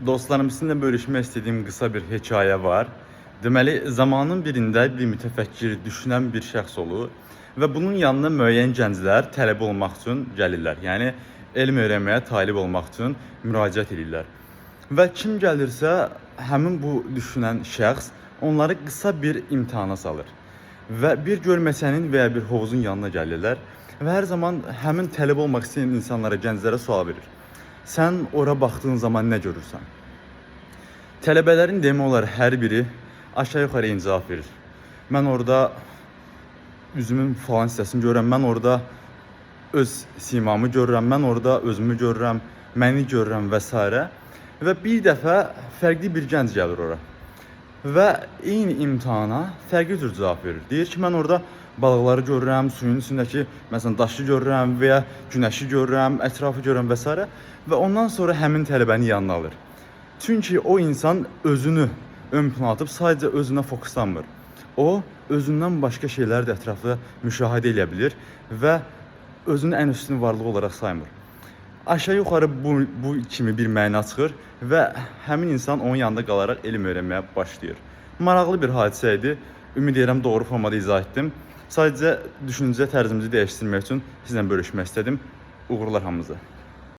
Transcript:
Dostlarım, sizinlə bölüşmək istədiyim qısa bir hekayə var. Deməli, zamanın birində bir mütəfəkkir, düşünən bir şəxs olur və bunun yanına müəyyən gənclər tələbə olmaq üçün gəlirlər. Yəni elm öyrənməyə talib olmaq üçün müraciət edirlər. Və kim gəlirsə, həmin bu düşünən şəxs onları qısa bir imtahana salır. Və bir gölməçənin və ya bir hovuzun yanına gəlirlər və hər zaman həmin tələbə olmaq istəyən insanlara, gənclərə sual verir. Sən ora baxdığın zaman nə görürsən? Tələbələrin demək olar hər biri aşağı-yuxarı eyni cavab verir. Mən orada üzümün falan hissəsini görürəm, mən orada öz simamı görürəm, mən orada özümü görürəm, məni görürəm və s. Və bir dəfə fərqli bir gənc gəlir ora. Və eyni imtahana fərqli cür cavab verir. Deyir ki, mən orada balıqları görürəm, suyun içindəki məsələn daşı görürəm və ya günəşi görürəm, ətrafı görürəm və s. Və ondan sonra həmin tələbəni yanına alır. Çünki o insan özünü ön plana atıb sadəcə özünə fokuslanmır. O özündən başqa şeyləri də ətrafda müşahidə edə bilir və özünü ən üstün varlıq olaraq saymır. Aşağı-yuxarı bu kimi bir məna çıxır və həmin insan onun yanında qalaraq elm öyrənməyə başlayır. Maraqlı bir hadisə idi. Ümid edirəm doğru formada izah etdim. Sadəcə düşüncə tərzimizi dəyişdirmək üçün sizlə bölüşmək istədim. Uğurlar hamınıza.